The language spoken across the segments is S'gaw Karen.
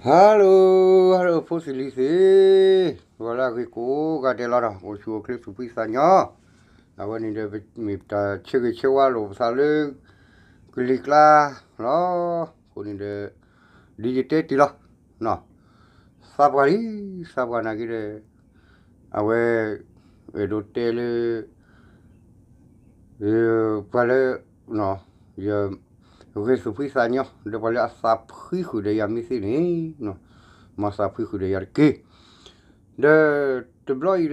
Hello, hello ဖိသ့ၣ်လံၤသ့ၣ်, ဂီၤလၢအဂ့ၤကိးဂၤဒဲးလီၤဒီး အိၣ်ဆူၣ်အိၣ်ချ့သူၣ်ဖှံသးညီ, အဝဲန့ၣ်ဒီး မ့ၢ်တၢ်ဆၢဂ့ၤဆၢဝါလိာ်ပသးလၢ ကလံၤကျါလီၤ. အဃိန့ၣ်ဒီး ဒ်ယတဲတ့ၢ်လီၤ, သးပှၢ်လံ, သးပှၢ်နာ်က့ဒီး အဝဲ အဲၣ်ဒိးတဲလၢ ပှၤလၢ ယ ဂ့ၤသူၣ်ဖှံသးညီ ဒီးပှၤလၢအသးဖှံဃုာ်ဒီးယၤမ့ၢ်သ့န့ၣ်, မ်သးဖှံဃုာ်ဒီးယၤတက့ၢ်. ဒီးတဘျီအံၤဒီး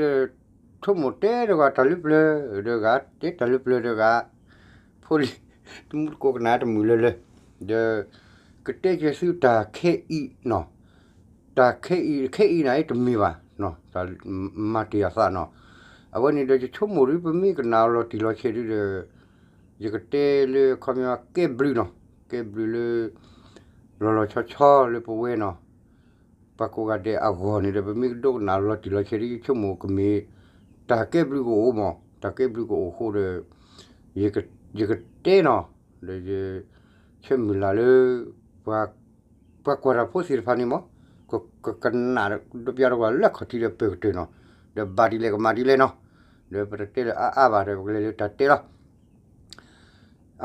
ဆိကမိၣ်တဲတဂၤတၢ်လၢပျၢၤဒီးဂၤ, တဲတၢ်လၢပျၢၤဒီးဂၤ, ဖိလံၤ တမူတကိးကနၣ်တမုာ်လၢၤလၢၤ, ဒီး ကတဲက့ၤသုတၢ်ခဲအံၤနီၤ, တၢ်ခဲအံၤ ခဲအံၤန့ၣ်တမ့ၢ်ဘၣ်, တၢ်မၤတ့ၢ်အသးနီၤ, အဝဲန့ၣ်ဒီးယဆိကမိၣ်ဒ်ပမ့ၢ်ကနၣ်အီၤလီၤတံၢ်လီၤဆဲးဒ်ဒီး ယကတဲလၢခီပညီကဲဘျုးနီၤ, ကဲဘျုးလၢ လီၤလီၤဆီဆီလၢပဝဲနီၤ, ပှၤကိးဂၤဒဲးအဂီၢ်န့ၣ်ဒီး ပမ့ၢ်ကဒိကနၣ်လီၤတံၢ်လီၤဆဲးဒ်ယဆိကမိၣ်ကမ့ၢ် တၢ်ကဲဘျုးကအိၣ်မး, တၢ်ကဲဘျုးကအိၣ်အဃိဒီး ယကတဲနီၤ, ဒီးယ ဆၢမုၢ်လၢ်လၢ ပှၤကွၢ်တၢ်ဖိသ့ၣ်တဖၣ်န့ၣ်မး, ကကနၣ်ဒီးပျၢ်တကွၢ်လၢခီၣ်ထံးဒီးပၢၢ်ကတၢၢ်နီၤ, ဒီးဘၣ်ဒ်လဲၣ်ကမၣ်ဒ်လဲၣ်နီၤ, ဒီးပတတဲလၢအါအါဘၣ်ဒီး ပကလဲၤလၢတၢ်တဲလီၤ.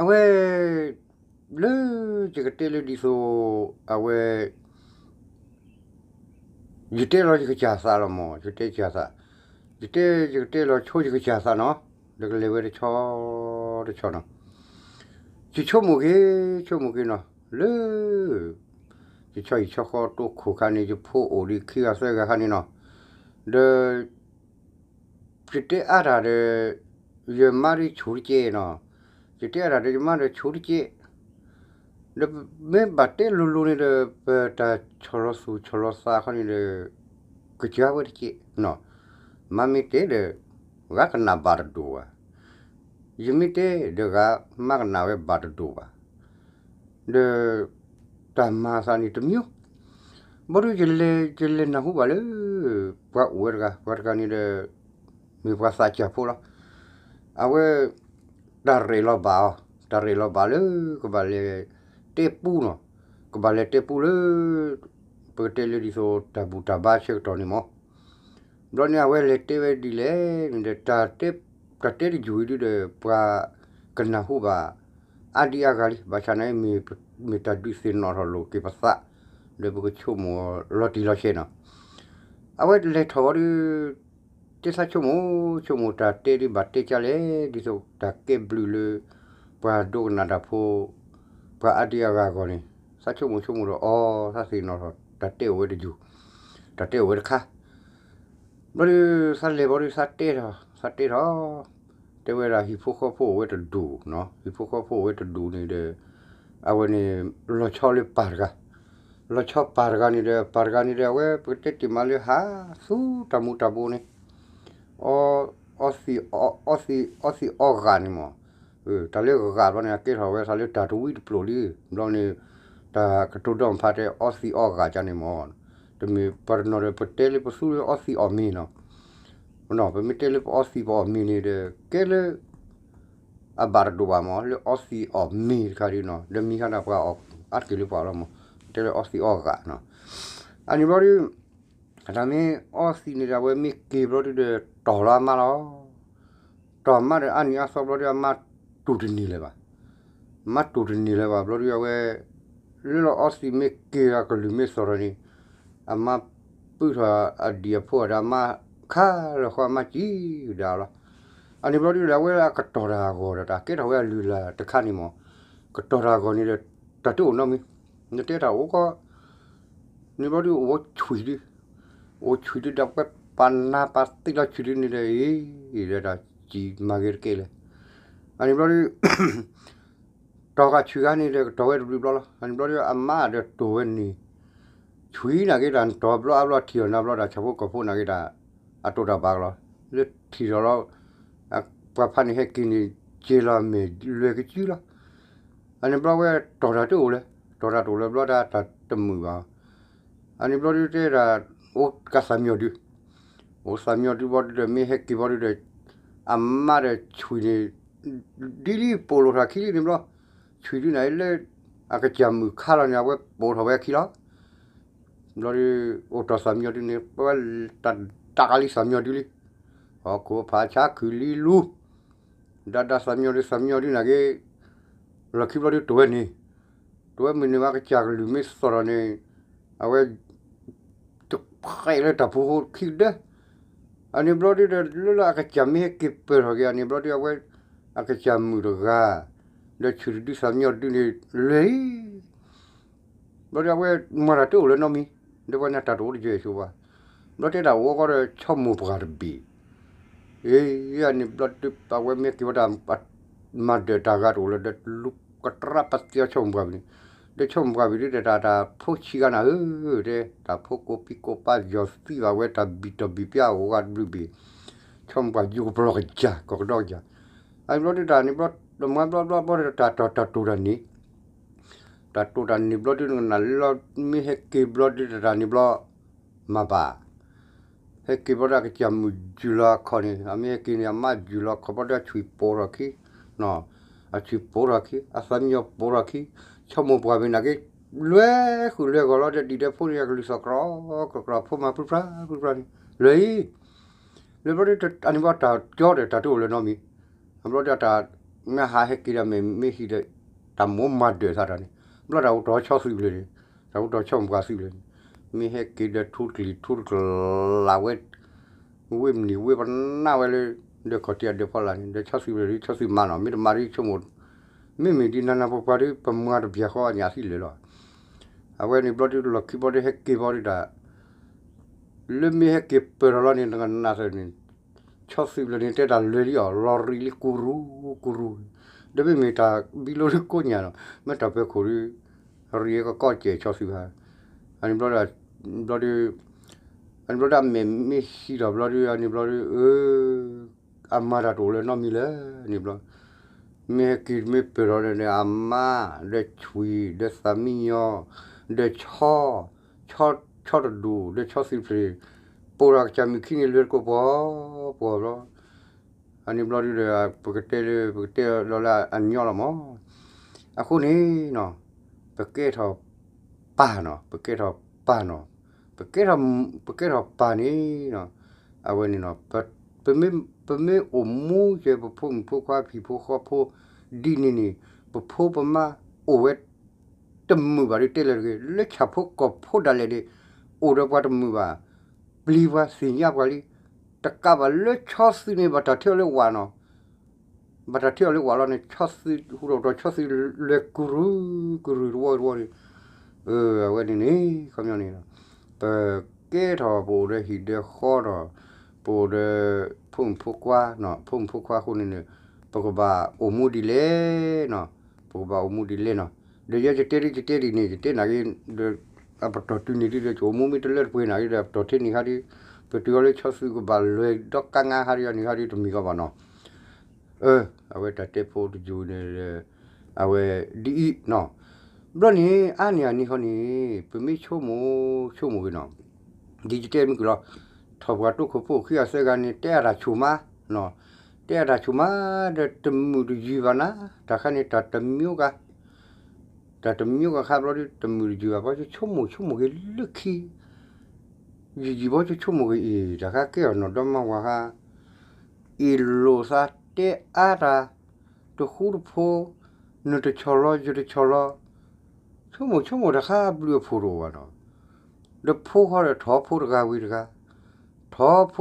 အဝဲ လၢယကတဲလၢဒ်သိး အဝဲ ယတဲလီၤယကစၢ်သးလီၤမး, ယတဲကစၢ်သး, ယတဲယကတဲလီၤဆိယကစၢ်သးနီၤ, ဒီးကလဲၤဝဲတဆီတဆီနီၤ, ယဆိကမိၣ်က့ၤ ဆိကမိၣ်က့ၤနီၤ, လၢ ယဆီဟံၣ်ဆီဃီတိခိၣ်ခါန့ၣ် ယဖိအိၣ်ဒံးခံဂၤသၢဂၤခါန့ၣ်နီၤ, ဒီး ယတဲအါတၢ်ဒီး ယမါဒ်ဆိၣ်တကဲနီၤ, ယတဲအါတၢ်ဒီးယမါဒီးဆိၣ်တကဲ, ဒီးမ့ၢ်ဘၣ်တဲလိၤလိၤန့ၣ်ဒီး ပတၢ်ဆီၣ်လီၤသူၣ်ဆီၣ်လီၤသးခီန့ၣ်ဒီး ကစၢ်ဝဲတကဲနီၤ, မါမ့ၢ်တဲဒီး ဂၤကနၣ်ဘၣ်တဒိၣ်ဘၣ်, ယမ့ၢ်တဲဒီးဂၤ မါကနၣ်ဝဲဘၣ်တဒိၣ်ဘၣ် ဒီး တၢ်မၤအသးန့ၣ်တမံၤ, ဘီဒုး ယလဲၤနၢ်ဟူဘၣ်လၢ ပှၤအိၣ်ဝဲတဂၤ ပှၤတဂၤန့ၣ်ဒီး မ့ၢ်ပှၤသးစၢ်ဖိလီၤ. အဝဲ တၢ်ရဲၣ်လီၤဘၣ်အီၤ တၢ်ရဲၣ်လီၤဘၣ်လၢ ကဘၣ်လဲၤတဲပူနီၤ, ကဘၣ်လဲၤတဲပူလၢ ပကတဲလၢဒ်သိး တၢ်ဘူၣ်တၢ်ဘါဆၢကတီၢ်န့ၣ်မး ဘျီန့ၣ် အဝဲလဲၤတဲဝဲဒ်လဲၣ်န့ၣ်ဒီး တၢ်တဲတယုၢ်အံၤဒုဒီး ပှၤကနၢ်ဟူဘၣ် အါဒံအါဂၤလံ. ဘၣ်ဆၣ်န့ၣ် မ့ၢ်တၢ်ဒုးသ့ၣ်နီၣ်ထီၣ်လိာ်က့ၤပသး ဒီးပကဆိကမိၣ်လီၤတံၢ်လီၤဆဲးနီၤ. အဝဲလဲၤထီၣ်ဝံၤဒီး တဲသးဆိကမိၣ် ဆိကမိၣ်တၢ်တဲဒ်ဘၣ်တဲကၢ်လဲၣ် ဒ်သိးတၢ်ကဲဘျုးလၢ ပှၤဒိကနၣ်တၢ်ဖိ ပှၤအါဒံအါဂၤအဂီၢ်န့ၣ် သးဆိကမိၣ်ဆိကမိၣ်ဒီးအီၤ သးသ့ၣ်နီၣ်ထီၣ် တၢ်တဲအိၣ်ဝဲတယုၢ် တၢ်တဲအိၣ်ဝဲတခါ ဘျီဒုး သးလဲၤဘျီဒုး သးတဲထီၣ် သးတဲထီၣ် တဲဝဲဒၣ်ဟံၣ်ဖိဃီဖိအိၣ်ဝဲတဒူၣ်နီၤ, ဟံၣ်ဖိဃီဖိအိၣ်ဝဲတဒူၣ်န့ၣ်ဒီး အဝဲန့ၣ် လီၤဆီလၢပၢ်တဂၤ, လီၤဆီပၢ်တဂၤန့ၣ်ဒီး ပၢ်တဂၤန့ၣ်ဒီး အဝဲပကတဲတ့ၢ်မးလၢဟးသူတၢ်မူၤတၢ်ဘိန့ၣ် အီသံး အီသံးအီဂၤန့ၣ်မး, တၢ်လၢဂၤဘျီန့ၣ် အကဲထီၣ်ဝဲသးလၢတၢ်တဝံတပျိာ်လံ, ဘျီန့ၣ် တၢ်ကတိၤဒိၣ်မးဖးတဲအီသံးအီဂၤကန့ၣ်မး, တမ့ၢ်ပှၤတနီၤဒီး ပတဲလၢပသူလၢအီသံးအီၣ်မ့ၤနီၤ, ပမ့ၢ်တဲလၢပအီသံးပအီၣ်မ့ၤန့ၣ်ဒီး ကဲလၢ အဘၣ်တဒိၣ်ဘၣ်မး လၢအီသံးအီၣ်မ့ၤတခါဒ်နီၤ, ဒီးမံၤဟါဒၣ်ပှၤအီၣ်အါတက့ၢ်လၢပှၤလီၤမး, တဲလၢအီသံးအီဂၤနီၤ, အန့ၣ်ဘျီဒုး တၢ်မ့ၢ်အီသံးန့ၣ်ဒီး အဝဲမ့ၢ်က့ၤဘျီဒုးဒီး တီၢ်လီၤအမါလီၤ. တီၢ်မါဒီးအါနံၤအါသီဘျီဒုး အမါတူၢ်တန့ၢ်လၢၤဘၣ်. မါတူၢ်တန့ၢ်လၢၤဘၣ်ဘျီဒုး အဝဲ လၢလီၤအီသံးမ့ၢ်က့ၤအကလုၢ်မ့ၢ်သီၣ်ထီၣ်န့ၣ် အမါပုၢ်ထီၣ်အဒံၣ်အဖိဒီးအမါခါလၢာ်ဃီ အမါစံၣ်ဒၣ်လီၤ. အန့ၣ်ဘျီဒုးဒီး အဝဲအကတီၢ်တၢ်အဂီၢ်ဒီး တၢ်ကဲထီၣ်ဝဲအလုၢ်အလၢ်တခါန့ၣ်မး, ကတီၢ်တၢ်အဂီၢ်န့ၣ်ဒီး တၢ်တအိၣ်နီတမံၤ, နတဲတၢ်အိၣ်ကီ န့ၣ်ဘျီဒုးအိၣ်ဝဲဆွံၣ်ဒု, အိၣ်ဆွံၣ်ဒုဒီးပှၤပာ်နါပာ်သ့လီၤဆွံၣ်ဒုန့ၣ်ဒီး အံၤ ဒီးတၢ်စံၣ်မၤဂ့ၤတကဲလဲၣ်. အန့ၣ်ဘျီဒုး တီၢ်ဃာ်ဆွံၣ်ဂၤန့ၣ်ဒီး ကတီၢ်ဝဲတဘျုးဘျီလီၤ. အန့ၣ်ဘျီဒုး အမါဒီးတိၢ်ဝဲန့ၣ် ဆွံၣ်နာ်က့တၢ် နတီၢ်ဘျီအါဘျီ ထံၣ်အီၣ်နၤဘျီတၢ် ဆၣ်ဖိကီၢ်ဖိနာ်က့တၢ် အတိာ်တၢ်ဘၣ်ကလီၤ. လၢထံၣ်ထီၣ်လီၤ ပှၤဖးန့ၣ်ဟဲက့ၤန့ၣ် က့ၤလီၤမဲာ်လွဲၢ်ကစုလီၤ. အန့ၣ်ဘျီဝဲတီၢ်တၢ်တအိၣ်လၢၤ, တီၢ်တၢ်တအိၣ်လၢၤဘျီတၢ်တမုာ်ဘၣ်. အန့ၣ်ဘျီဒုးတဲဒၣ် အိၣ်ကသးမံအီၤဒု, အိၣ်သးမံအီၤဒုဘျီဒုးဒီး မ့ၢ်ဟဲက့ၤဘျီဒုးဒီး အမါဒီးဆွံၣ်န့ၣ် ဒ်လံပိာ်လိာ်ထီၣ်ခံလံန့ၣ်ဘျီ, ဆွံၣ်ဒုန့ၣ်လၢ အကစၢ်မုၣ်ခါလီၤန့ၣ် အဝဲပိာ်ထီၣ်ဝဲအခံလီၤ. ဘျီဒုး အိၣ်တီၢ်သးမံညီၤဒုန့ၣ် ပဝဲတၢ်ဒၣ်ကလံသးမံညီၤဒုလံ, ဟီၣ်ခိၣ်ဖးဆါခုၣ်လံလူ, ဒၣ်ဒၣ်သးမံညီၤဒု သးမံညီၤဒုနာ်က့ လီၢ်ခံဘျီဒုတဝဲန့ၣ်, တဝဲမုၢ်န့ၣ်ဝဲအကစၢ်ကလုၢ်မ့ၢ်သီၣ်ထီၣ်န့ၣ်, အဝဲ တဃဲးလၢတၢ်ဖိဃိခံကဒၢ, အန့ၣ်ဘျီဒုဒီး လၢလၢအကစၢ်မ့ၢ်ဟဲက့ၤပၢၢ်ထီၣ်က့ၤအန့ၣ်ဘျီဒု အဝဲ အကစၢ်မုၣ်တဂၤ ဒီးဆူၣ်တဒုသးမံညီၤဒုန့ၣ် လဲၤလံ ဘျီဒုအဝဲမၤတၢ်တအိၣ်လၢၤနီတမံၤ, ဒီးပှၤန့ၣ်တၢ်တအိၣ်တယၢ်ဆိပှၤ, ဘျီတဲတၢ်အိၣ်ဃီဒီးဆီမိၢ်ပှၢ်တဘ့ၣ်, အ့ အန့ၣ်ဘျီဒု အဝဲမ့ၢ်က့ၤဝဲဒၣ် မၤဒၢးတၢ်ဂၤတအိၣ်လၢၤ ဒီးလူၤကတြၢ်ပသ့အီၤဆီမိၢ်ပှၢ်ဘ့ၣ်န့ၣ်, ဒီးဆီမိၢ်ပှၢ်ဘ့ၣ်ဒုတဲတၢ်တၢ်ဖိဆံးဂၤနၤဧၢ, တဲတၢ်ဖိကိးပံကိးပၢ်ယီၤသံဘၣ်ဝဲတၢ်ဘံၣ်တီၢ်ဘံၣ်ပျၢ်အိၣ်ဂၤတဘျုးဘ့ၣ်, ဆီမိၢ်ပှၢ်ယူၤကပျီၢ်ကစၢ် ကီၢ်ကဒီကစၢ်, အန့ၣ်ဘျီဒုတၢ်န့ၣ်ဘျီ တမၤဘျီဘျီဘျီဒီးတၢ်တီၢ်တၢ်တိၢ်တၢ်န့ၣ် တၢ်တိၢ်တၢ်န့ၣ်ဘျီဒု နကနၣ်လၢလီၤ မ့ၢ်ဟဲက့ၤဘျီဒုတၢ်န့ၣ်ဘျီ မၤဘၣ်, ဟဲက့ၤဘျီဒုအကစၢ်မုၣ်ယူၤလီၤအခီၣ်န့ၣ် အမ့ၢ်ဟဲက့ၤန့ၣ် အမါယူၤလီၤအခီၣ်ဘျီဒုအဆွံၣ်ပိာ်ထီၣ်ခံ, အဆွံၣ်ပိာ်ထီၣ်ခံ အသးမံညီၤပိာ်ထီၣ်ခံ, ဆီမိၢ်ပှၢ်ဘ့ၣ်နာ်က့ လွဲဃုာ်လွဲဂီၤလီၤဒီးဒံးဒီးဖိန့ၣ် အကလုၢ်သီၣ်ကြီကြီဖိမၤပြုၢ်ဖြါပြုၢ်ဖြါန့ၣ် လွဲအံၤ, လၢဘျီဒု အန့ၣ်ဘျီတၢ်ကၠီဒီးတၢ်တအိၣ်လၢၤနီတမံၤ, အဘျီဒုတၢ် မ့ၢ်ဟးဟဲက့ၤဒီးမ့ၢ်မ့ၢ်ဟံးဒီး တၢ်မိၢ်မၤဒၢးသးတၢ်န့ၣ်, ဘျီတၢ်အိၣ်တီၢ်ဆီသုးဘျုးန့ၣ်, တၢ်အိၣ်တီၢ်ဆီမိၢ်ပှၢ်သုးဘျုးန့ၣ်, မ့ၢ်ဟဲက့ၤဒီးထူတကလံၤထူတကလးဝဲ, ဝ့ၢ်မနံၤဝ့ၢ်ပနၢ်ဝဲလၢ ဒီးခီၣ်ထံးအဒၢးဖီလာ်န့ၣ် ဒီးဆီသုးဘျုးဒု ဆီသုးမၤနီၤ မ့ၢ်တမၤဒုဆိကမိၣ်, မ့မ့ၢ်ဒ်နၤနၤပှၤပှၤဒု ပမၤတဘျီဃီအညၣ်သံလၢာ်လီၤ. အဝဲန့ၣ်ဘျီဒုလီၢ်ခံဘျီဒုဟဲက့ၤဘျီဒုတၢ် လၢမ့ၢ်ဟဲက့ၤပၢၢ်ထီၣ်လီၤန့ၣ် နကနၣ်သၢန့ၣ်, ဆီသုးဘျုးန့ၣ် တဲတၢ်လွဲလံအီၤ လီၤရံးလံကူရူၤကူရူၤ, ဒီးမ့မ့ၢ်တၢ်ဘံလိဒုကိးညါနီၤ မ့ၢ်တၢ်ပၢၤခိၣ်ဒု ရံးကကီၢ်စဲးဆီသုးဘၣ်, အန့ၣ်ဘျီဒု ဘျီဒု အန့ၣ်ဘျီဒုအမဲာ်မ့ၢ်ဟံးထီၣ်ဘျီဒု အန့ၣ်ဘျီဒု အမၤတၢ်တအိၣ်လၢၤနီတမံၤလၢၤန့ၣ်ဘျီ, မ့ၢ်ဟဲက့ၤမ့ၢ်ပၢၢ်ထီၣ်ဒီးန့ၣ် အမါ ဒီးဆွံ ဒီးသးမံညီ ဒီးဆီ ဆီတဒူၣ် ဒီးဆီသုးဖျ့ၣ် ပိာ်ထီၣ်ကစၢ်မုၣ်ခံန့ၣ် လွဲတကိးပှီၤပှီၤဘျီ, အန့ၣ်ဘျီဒုဒီး ပကတဲလၢ ပကတဲလီၤလၢအညီလီၤမး, အဃိန့ၣ်နီၤ ပကဲထီၣ်ပၢ်နီၤ ပကဲထီၣ်ပၢ်နီၤ ပကဲထီၣ် ပကဲထီၣ်ပၢ်န့ၣ်နီၤ အဝဲန့ၣ်နီၤ ပမ့ၢ် ပမ့ၢ်အိၣ်မူကဲ ပဖိမုၣ်ဖိခွါဖံးဖိဃီဖိ ဒ်န့ၣ်န့ၣ် ပဖိပမါအိၣ်ဝဲတမုာ်ဘၣ်ဒ်တဲလၢတဂ့ၤ လၢဆၣ်ဖိကီၢ်ဖိဒၣ်လဲာ်န့ၣ် အိၣ်ဒီးပှၤတမုာ်ဘၣ် ပျံၤပှၤသ့ၣ်ညါပှၤလံ တကးဘၣ်လၢဆီသုးန့ၣ် ဘၣ်တၢ်ထံၣ်အီၤလၢဝၣ်နီၤ ဘၣ်တၢ်ထံၣ်အီၤလၢဝၣ်လီၤန့ၣ် ဆီသုး ဟူးထီၣ်ပတီၢ်ဆီသုးလွဲၤကုၤရုၤ ကုၤရုၤတဝီတဝီန့ၣ် အဝဲန့ၣ်န့ၣ် ခီပညီန့ၣ် ပကဲထီၣ်ပအိၣ်ဒီးဟံၣ်ဒီးဃီဒီး ပအိၣ်ဒီး ဖိမုၣ်ဖိခွါ ဖိမုၣ်ဖိခွါအဃိန့ၣ်န့ၣ် ပကဘၣ်အိၣ်မူဒ်လဲၣ်နီၤ ပကဘၣ်အိၣ်မူဒ်လဲၣ်နီၤ ဒီးယဲယတဲဒ်ယတဲဒ်န့ၣ် ယတဲနာ်က့ ဒီး အပတီၢ်တုၤန့ၣ်ဒ်ဒီး ယအိၣ်မူမ့ၢ်တလၢတပှဲၤနာ်က့ဒီး အပတီၢ်ထဲန့ၣ်ခါဒ် ပတုၤအီၤလၢဆီသုးကဘၣ်လွဲၤဒီကါငါခါဒ်အန့ၣ်ခါဒ်တမံၤကီးဘၣ်နီၤ အဝဲတၢ်တဲဖိတယုၢ်န့ၣ် အဝဲဒ်အံၤနီၤ ဘျီန့ၣ် အါန့ၢ်အန့ၣ်ဃီန့ၣ် ပမ့ၢ်ဆိကမိၣ်ဆိကမိၣ်က့ၤနီၤ ဒ်ယတဲမုၢ်က့ၤလီၤ ထီၣ်ပှၤတိခိၣ်ဖိခံဂၤသၢဂၤန့ၣ် တဲအတၢ်ဆိၣ်မး တဲအတၢ်ဆိၣ်မး ဒီးတမုာ်တယုၢ်ဘၣ်နၤ တၢ်ခါန့ၣ်တၢ်တမံၤကါ တၢ်တမံၤကါခါဘျီဒ်တမုာ်တယုၢ်ဘၣ် ဘီဆိကမိၣ်ဆိကမိၣ်က့ၤလၢခံ ယံာ်ယံာ်ဘီဆိကမိၣ်က့ၤအံၤ တၢ်ခါကဲအီၤနီၢ်ဒီမါဝၤခါ အ့ၣ်လိာ်သးတဲအါတၢ် တဃူတဖိး နတဆီၣ်လီၤ ယတဆီၣ်လီၤ ဆိကမိၣ်ဆိကမိၣ်တၢ်ခါအဘျုးအဖှိၣ်တအိၣ်ဘၣ်နီၤ ဒီးဖိဃီဒီးထီၣ်ဖိတဂၤဝံၤ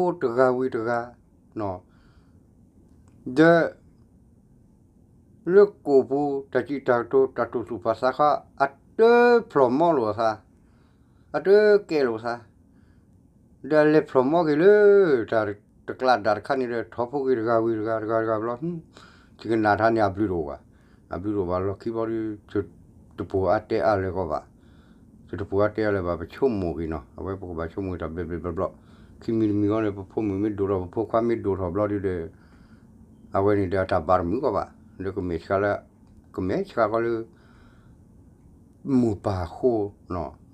တဂၤ ထီၣ်ဖိတဂၤဝံၤတဂၤ ဒီး လၢကိာ်ပူၤ တၢ်စံးတၢ်ကတိၤ တၢ်တိာ်သူၣ်ပာ်သးခီ အတဖျီၣ်မီလိာ်အသး အတကဲလိာ်အသး ဒီးအလဲၤဖျီၣ်မီက့ၤလၢ တၢ်တကျးဒၣ်တခါန့ၣ်ဒီး ထီၣ်ဖိက့ၤတဂၤဝံၤတဂၤ တဂၤတဂၤဘျီ ယကနၣ်တၢ်န့ၣ်အဘျုးတအိၣ်ဘၣ် အဘျုးတအိၣ်ဘၣ်လီၢ်ခံဘီဒ် တပိာ်အါတဲအါလၢၤကီးဘၣ် တပိာ်အါတဲအါလၢၤဘၣ် ပဆိကမိၣ်က့ၤနီၤ အဝဲပကဘၣ်ဆိကမိၣ်တၢ်ဘျဲးဘျဲးဘျီဘျီ ခံမံၤတမံၤဃီန့ၣ် ပဖိမုၣ်မ့ၢ်ဒိၣ်ထီၣ် ပဖိခွါမ့ၢ်ဒိၣ်ထီၣ်ဘျီဒ်ဒီး အဝဲန့ၣ်ဒီးအတၢ်ဘၣ်တမုာ်ကီးဘၣ် ဒီးကမဲာ်ဆှးလၢ ကမဲာ်ဆှးဃီလၢ မိၢ်ပၢ်အဃိ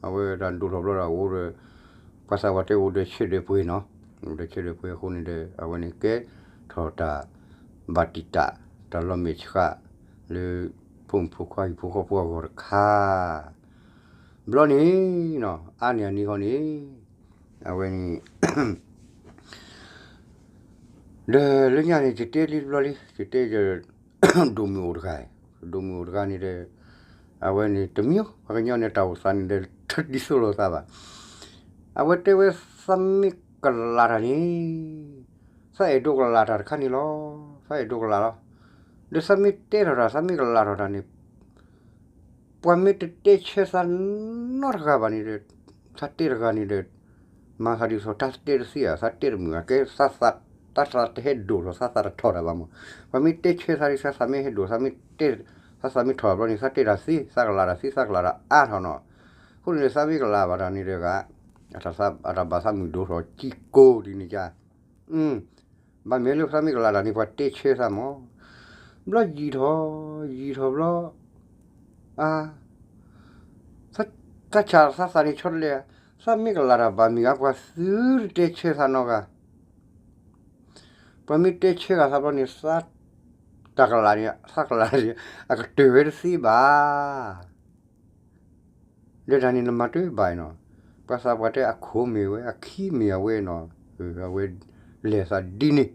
အဝဲဒၣ်ဒိၣ်ထီၣ်ဘျီဒီးအိၣ်ဒီး ပှၤသးပှၢ်တဲအိၣ်ဒီးဆၢဒၢးပှ့ၤနီၤ အိၣ်ဒီးဆၢဒၢးပှ့ၤအဃိန့ၣ်ဒီး အဝဲန့ၣ်ကဲထီၣ်တၢ်ဘၣ်တံာ်တာ် တၢ်လီၤမဲာ်ဆှး လၢ ဖိမုၣ်ဖိခွါဟံၣ်ဖိဃီဖိအဂီၢ်တခါ ဘျီန့ၣ်နီၤ အါန့ၢ်အန့ၣ်ဃီန့ၣ် အဝဲန့ၣ် ဒီးလၢညါန့ၣ် ယတဲလံတဘျီလံ ယတဲယ ဒိၣ်မုၢ်အိၣ်တဂၤ, ဒိၣ်မုၢ်အိၣ်တဂၤန့ၣ်ဒီး အဝဲန့ၣ်တမံၤ ပှၤကညီန့ၣ် တၢ်အိၣ်သးန့ၣ်ဒီး တဒ်သိးလိာ်သးဘၣ်. အဝဲတဲဝဲ သးမ့ၢ်ကလးတၢ်န့ၣ် သးအဲၣ်ဒိးကလးတၢ်တခါန့ၣ်လီၤ. သးအဲၣ်ဒိးကလးလီၤ. ဒီးသးမ့ၢ်တဲထီၣ်တၢ် သးမ့ၢ်ကလးထီၣ်တၢ်န့ၣ် ပှၤမ့ၢ်တတဲဆၢသးနီတဂၤဘၣ်န့ၣ်ဒီး သးတဲတဂၤန့ၣ်ဒီး မၤသးဒ်သိး တၢ်တဲတသ့ဧါ သးတဲတမုာ်ဧါ ကဲ သးသးတဟဲဒိၣ်ထီၣ် သးသးတထီၣ်တၢ်ဘၣ်မး. ပှၤမ့ၢ်တဲဆၢသးဒ်သိး သးမ့ၢ်ဟဲဒိၣ် သးမ့ၢ်တဲ သးသးမ့ၢ်ထီၣ်ဘျီန့ၣ် သးတဲတၢ်သ့ သးကလးတၢ်သ့ သးကလးတၢ်အါထီၣ်နီၤ. အဃိန့ၣ်ဒီး သးမ့ၢ်ကလးဘၣ်တၢ်န့ၣ်ဒီးဂၤ အတၢ်ဘၣ်သးမုာ်ဒိၣ်ထီၣ်ကံကိးဒ်န့ၣ်က ဘၣ်မ့ၢ်လၢသးမ့ၢ်ကလးတၢ်န့ၣ် ပှၤတဲဆၢသးမး. ဘျီယံာ်ထီၣ် ယံာ်ထီၣ်ဘျီ အါ သးဆၣ်သးသးန့ၣ်ဆီတလဲ သးမ့ၢ်ကလးတၢ်ဘၣ်မ့ၢ်ဂ့ၤ ပှၤသုတတဲဆၢသးနီတဂၤ. ပှၤမ့ၢ်တဲဆၢဂ့ၤသးဘျီန့ၣ် သး တၢ်ကလးန့ၣ် သးကလးန့ၣ် အကတၢၢ်ဝဲတသ့ဘၣ်. ဒီးတၢ်န့ၣ်နမၤတဘၣ်နီၤ. ပှၤသးပှၢ်တဲအခိၣ်မ့ၢ်ဝဲ အခံမ့ၢ်အဝဲနီၤ. အဝဲလဲၤသးဒ်န့ၣ်.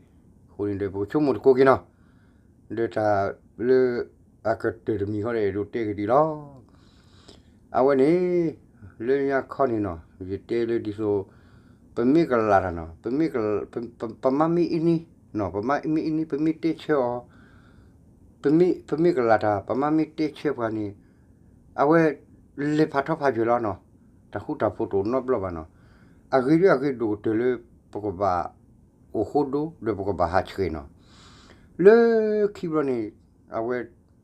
အဃိန့ၣ်ဒီး ပကဆိကမိၣ်တကိးက့ၤနီၤ. ဒီးတၢ်လၢအကတၢၢ်တမံၤဃီဒီး အဲၣ်ဒိးတဲက့ၤဒ်လီၤ. အဝဲန့ၣ် လၢညါခီန့ၣ်နီၤ ယတဲလၢဒ်သိး ပမ့ၢ်ကလးတၢ်နီၤ ပမ့ၢ်ကလး ပ ပ ပမၤမ့ၢ်အံၤန့ၣ်နီၤ ပမၤမ့ၢ်အံၤန့ၣ် ပမ့ၢ်တဲဆၢအီၤ ပမ့ၢ် ပမ့ၢ်ကလးတၢ် ပမၤမ့ၢ်တဲဆၢပှၤန့ၣ် အဝဲလဲၤဖးထီဖးယွဲၢ်လီၤနီၤ. တၢ်ဃူတၢ်ဖိးတအိၣ်နီတဘျီဘၣ်နီၤ. အဂ့ၤဒ်အဂ့ၤဒိၣ်ကတၢၢ်လၢ ပကဘၣ်အိၣ်ဃိဒိ ဒီးပကဘၣ်ဟးဆှဲးနီၤ. လၢခံဘျီန့ၣ် အဝဲ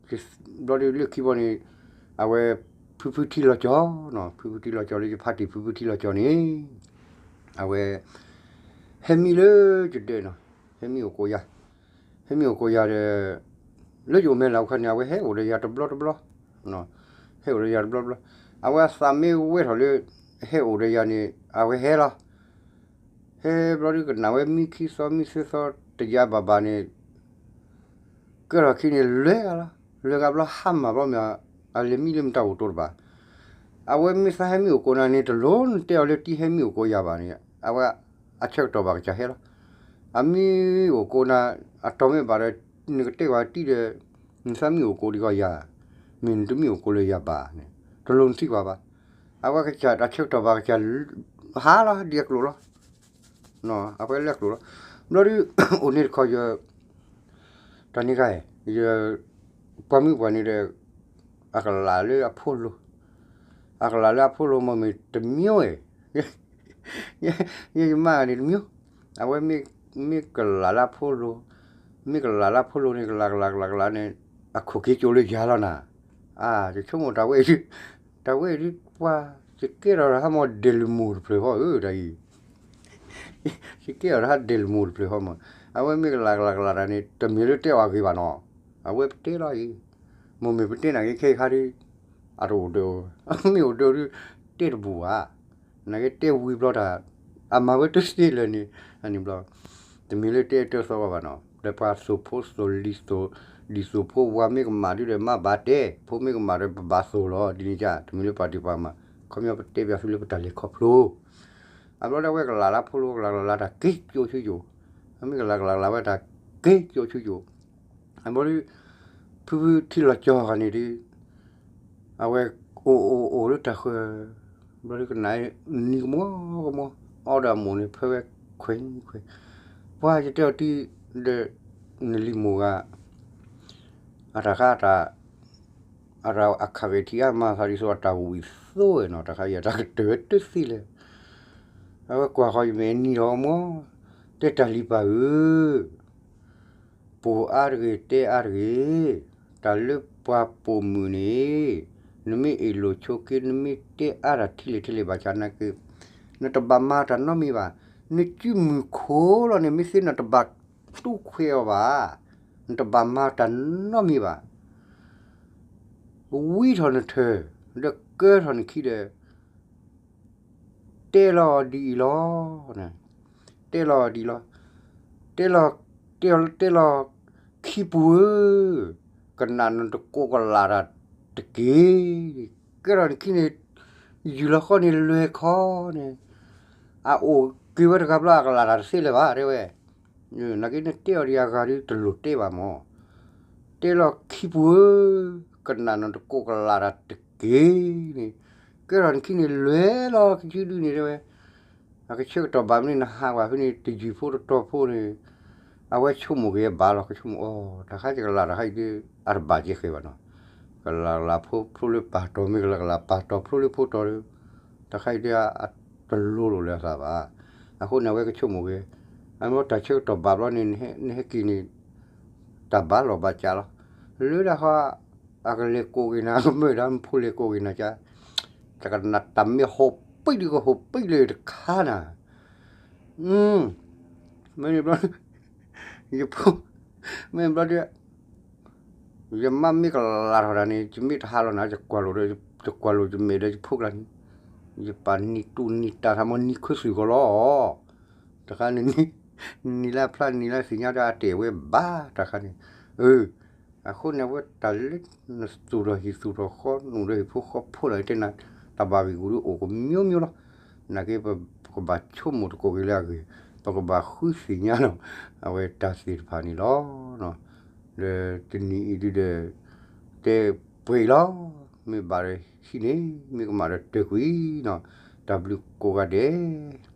ဘျီဒ်လၢခံဘျီန့ၣ် အဝဲ ဖုဖုထံလီၤကၠီနီၤ ဖုဖုထံလီၤကၠီလၢယဖါတံၢ်ဖုဖုထံလီၤကၠီန့ၣ် အဝဲ ဟဲမံလၢယဒၢးနီၤ ဟဲမံအိၣ်ကိးယၤ ဟဲမံအိၣ်ကိးယၤဒီး လၢယအိၣ်မဲာ်လၤအိၣ်ခါန့ၣ် အဝဲဟဲအိၣ်ဒီးယၤတဘျီတဘျီ ဟဲအိၣ်ဒီးယၤတဘျီတဘျီ အဝဲအသးမ့ၢ်ဝဲထီၣ်လၢ ဟဲအိၣ်ဒီးယၤန့ၣ် အဝဲဟဲလီၤ ဟဲဘျီဒ်ကနၣ်ဝဲမံခံသီမံသၢသီတယါဘၣ်ဘၣ်န့ၣ် ကဲထီၣ်ခံန့ၣ် လဲၤဂၤလီၤ လဲၤဂၤဘျီဟါမၢ်ဘျီမ့ၢ် အလဲၤမံလၢမတၤအိၣ်တအိၣ်တဘၣ် အဝဲမ့ၢ်သးဟဲမံအိၣ်ကိးနၤန့ၣ် တလိၣ်နတဲအီၤလၢတံၢ်ဟဲမံအိၣ်ကိးယၤဘၣ်န့ၣ် အဝဲအဆၢကတီၢ်ဘၣ်ကစၢ်ဟဲလီၤ အမံအိၣ်ကိးနၤ အတီၢ်မ့ၢ်ဘၣ်ဒီး နကတဲဝဲတံၢ်ဒီး နသးမံအိၣ်ကိးဒံးကီးယၤ မ့ၢ်နတမံအိၣ်ကိးလၢယၤဘၣ်န့ၣ် တလိၣ်နသံကွၢ်ဘၣ် အဝဲကစၢ်အဆၢကတီၢ်ဘၣ်ကစၢ် ဟါလီၤဒ်အကျိာ်လီၤ အဝဲလၢအကျိာ်လီၤ ဘျီဒ် အိၣ်န့ၣ်တခီ ယ တၢ်န့ၣ်ခါ ယ ပှၤမုၢ်ပှၢ်န့ၣ်ဒီး အကလးလၢအဖိလိၤ အကလးလၢအဖိလိၤမ့ၢ်မ့ၢ်တမံၤဝဲ ယ ယမါန့ၣ်တမံၤ အဝဲမ့ၢ်ကလးလၢအဖိလိၤ မ့ၢ်ကလးလၢအဖိလိၤန့ၣ် ကလးကလးကလးကလးန့ၣ် အခိၣ်က့ၤကၠိလၢယၤလီၤနၤ အါ ယဆိကမိၣ်တၢ်ဝဲအံၤ တၢ်ဝဲအံၤဒ်ပှၤ ယကဲထီၣ်တၢ်ဟးမီၢ်ဒဲးလၢမိၢ်တဖျၢၣ်ဃီဧၢ တၢ်အံၤ ယကဲထီၣ်တၢ်ဟးဒဲးလၢမိၢ်တဖျၢၣ်ဃီမး အဝဲမ့ၢ်ကလးကလးကလးတၢ်န့ၣ် တမ့ၢ်လၢတဲအီၤအဂ့ၤဘၣ်နီၤ အဝဲပတဲလီၤအံၤ မိၢ်မ့ၢ်ပတဲနာ်က့ခဲအံၤခါဒ် အတအိၣ်ဒၢး မ့ၢ်အိၣ်ဒၢးဒ် တဲတဘူးဘၣ် နာ်က့တဲဝံၤဘျီတၢ် အမၤဝဲတသ့လၢာ်န့ၣ် အန့ၣ်ဘျီ တမ့ၢ်လၢတဲတၢ်သီဂီၢ်ဘၣ်နီၤ ဒီးပှၤသိၣ်ဖိသိၣ်လံၤသိၣ် လံၤသိၣ်ဖိဝၤမ့ၢ်ကမၣ်ဒ်ဒီးမၤဘၣ်တဲ ဖိမ့ၢ်ကမၣ်ဒီးပဘၣ်သိၣ်လီၤ ဒ်န့ၣ်က တမ့ၢ်လၢပှၤဒံးပှၤမၤ ခီပညီပတဲပၠးသုလၢပတၢ်လဲၤခီဖျိ အဘျီဒၣ်ဝဲကလးလၢဖိလိၤ ကလးကလးတၢ်က့ၤကၠိဆူယိာ် အမ့ၢ်ကလးကလးကလးဝဲတၢ်က့ၤကၠိဆူယိာ် အဘျီဒ် ဖုဖုထံလီၤကၠီဂၤန့ၣ်ဒ် အဝဲအိၣ်အိၣ်အိၣ်လၢတၢ်ဃၢၤ ဘျီဒ်ကနၣ်နံၤကမီကမီ အီဒီးအမိၢ်န့ၣ် ဖဲဝဲခွဲးခွဲး ပှၤယတဲအီၤတံၢ်ဒီး နလံၤမိၢ်ဂၤ အတၢ်ခါ အတၢ်အခးဂ့ၤထံအါမးသးဒ်သိးအတၢ်ဝံၣ်သိဝဲနီၤ တၢ်ခါအံၤအတၢ်ကတၢၢ်ဝဲတသ့လဲၣ် အဝဲကွၢ်ဃီယမဲာ်နံၤဒီးမီ တဲတၢ်လံၤပၢ်ဧၢ ပိာ်အါတဂ့ၤ တဲအါတဂ့ၤ, တၢ်လၢပှၤပိာ်မုၣ်န့ၣ် နမ့ၢ်အ့ၣ်လိာ်ဆိးက့ နမ့ၢ်တဲအါတၢ်ထံလဲၣ်ထံလဲၣ်ဘၣ်ဆၣ်နာ်က့ နတဘၣ်မၤတၢ်နီတမံၤဘၣ်. နစုမုၢ်ခိၣ်လီၤန့ၣ် မ့ၢ်သ့နတဘၣ်တူၢ်ခွဲးအီၤဘၣ်, နတဘၣ်မၤတၢ်နီတမံၤဘၣ်. ဝံထီၣ်နထၢၣ် ဒီးကၢထီၣ်နခံဒီး တဲလီၤဒ်အံၤလီၤ. တဲလီၤဒ်အံၤလီၤ. တဲလီၤ, တဲလီၤ, တဲလီၤခံပူၤဧၢ, ကနၣ်နတကိးကလးတၢ်တက့ၢ်. ကဲထီၣ်နခံန့ၣ် ယုၢ်လီၤဃီန့ၣ်လွဲၢ်ခီန့ၣ်, အအိၣ်က့ၤဝဲတဂၤဘျီ အကလးတၢ်တသ့လၢၤဘၣ် တဲဝဲ, နာ်က့နတဲအီၤဒံးအဂၤဒုးတလိၣ်တဲဘၣ်မၢ်, တဲလီၤခံပူၤဧၢ, ကနၣ်နတကိးကလးတၢ်တက့ၢ်န့ၣ်, ကဲထီၣ်နခံန့ၣ်လွဲၢ်လီၤခံဆံဒုန့ၣ် တဲဝဲ, အကဆၢကတီၢ်ဘၣ်မနုၤ နဟးကွၢ်ဖဲန့ၣ် တယုၢ်ဖိတတီၤဖိန့ၣ်, အဝဲဆိကမိၣ်က့ၤဘၣ်လီၤ ကဆိကမိၣ်အီၤ တၢ်ခါကလးတၢ်ခါအံၤဒုး အတဘၣ်ကဲဃဲၤဘၣ်နီၤ, ကလးကလးဖိဖျိလၢပၢ်တီၤ မ့ၢ်ကလးကလးပၢ်တီၤဖျိလၢဖိတီၤဒီး, တၢ်ခါအံၤဒုး အတလိၤလိာ်လၢအသးဘၣ်, အဃိန့ၣ် အဝဲကဆိကမိၣ်က့ၤ, အမ့ၢ်တၢ်ဆၢကတီၢ်ဘၣ်ဘျီန့ၣ် နဟဲက့ၤန့ၣ် တၢ်ဘၣ်လီၤဘၣ်ကးလီၤ, လၢဒၣ်ဃီ အကလဲၤကိးက့ၤနၤ ကမၢၢ်ဒၣ်မ့ၢ်ဖိလဲၤကိးက့ၤနၤကါ, တကနၣ်တၢ်မ့ၢ်ဟိးပံၣ်ဒုးကဟိးပံၣ်လၢတခါနၤ, မ့ၢ်န့ၣ်ဘျီ, ယဖိ, မ့ၢ်ဘျီဒုး, ယမါမ့ၢ်ကလးထီၣ်တၢ်န့ၣ် ယမ့ၢ်တဟးလီၤနၤ ယကွၢ်လိာ်ဒီး, ယကွၢ်လိာ်ယမဲာ်ဒီးယဖိကျါန့ၣ်, ယပာ်နံၤတူၢ်နံၤတၢ်ထးမီၤနံၤခၢသုၣ်ကီးလီၤ, တခါန့ၣ်, နံၤလၢဖျါနံၤလၢသ့ၣ်ညါဒီးအတဲာ်ဝဲဘၣ်တၢ်ခါန့ၣ်, အၢ အဃိန့ၣ် အဝဲတၢ်လၢနသူၣ်ထီၣ်ဟံၣ်သူၣ်ထီၣ်ဃီ နအိၣ်ဒီးဟံၣ်ဖိဃီဖိလီၤ တဲနၤ, တၢ်ဘၣ်ဂံၢ်ဂူာ်ဒုးအိၣ်ကမျိုးမျိုးလီၤ, နာ်က့ ပကဘၣ်ဆိကမိၣ်တကိးက့ၤလၢအဂ့ၢ်, ပကဘၣ်ဃုသ့ၣ်ညါလီၤ, အဝဲတၢ်သ့ၣ်တဖၣ်န့ၣ်လီၤ, ဒီးတနံၤအံၤဒုဒီး, တဲပှဲၤအံၤလီၤ, မ့ၢ်ဘၣ်ဒီးဟံးန့ၢ် မ့ၢ်ကမၣ်ဒီးတၢၢ်ကွံာ်နီၤ, တၢ်ဘျုးကိးဂၤဒဲး